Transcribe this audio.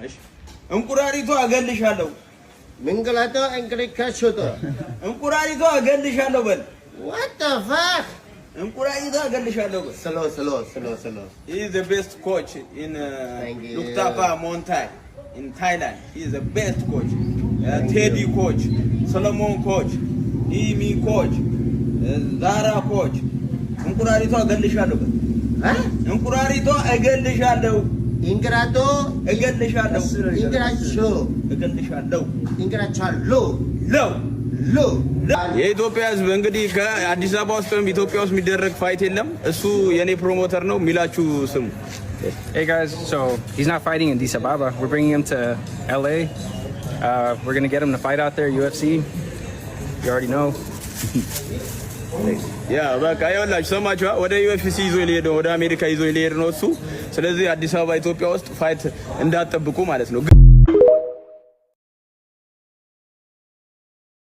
እሺ፣ እንቁራሪቷ እገልሻለሁ። ምንግላቶ እንግሊካሾቶ። እንቁራሪቷ እገልሻለሁ በል። What the fuck? እንቁራሪቷ እገልሻለሁ በል። Slow, slow, slow, slow. He is the best coach in Thank you. Luktapa Muay Thai in Thailand. He is the best coach. Teddy coach, Solomon coach, Emi coach, Zara coach. እንቁራሪቷ እገልሻለሁ በል። እንቁራሪቷ እገልሻለሁ። እንግራቶ። እገልሻለሁ። እንግራቾ። እገልሻለሁ። እንግራቻሎ። ለው። ሎ። የኢትዮጵያ ሕዝብ እንግዲህ ከአዲስ አበባ ውስጥም ኢትዮጵያ ውስጥ የሚደረግ fight የለም። እሱ የኔ promoter ነው የሚላችሁ ስሙ። Hey guys, so he's not fighting in Addis Ababa. We're bringing him to LA. We're gonna get him to fight out there, UFC. You already know. Yeah, በቃ ይኸውላችሁ ሰማችኋ። ወደ UFC ይዞ ሊሄድ ነው፣ ወደ አሜሪካ ይዞ ሊሄድ ነው እሱ። ስለዚህ አዲስ አበባ ኢትዮጵያ ውስጥ fight እንዳትጠብቁ ማለት ነው።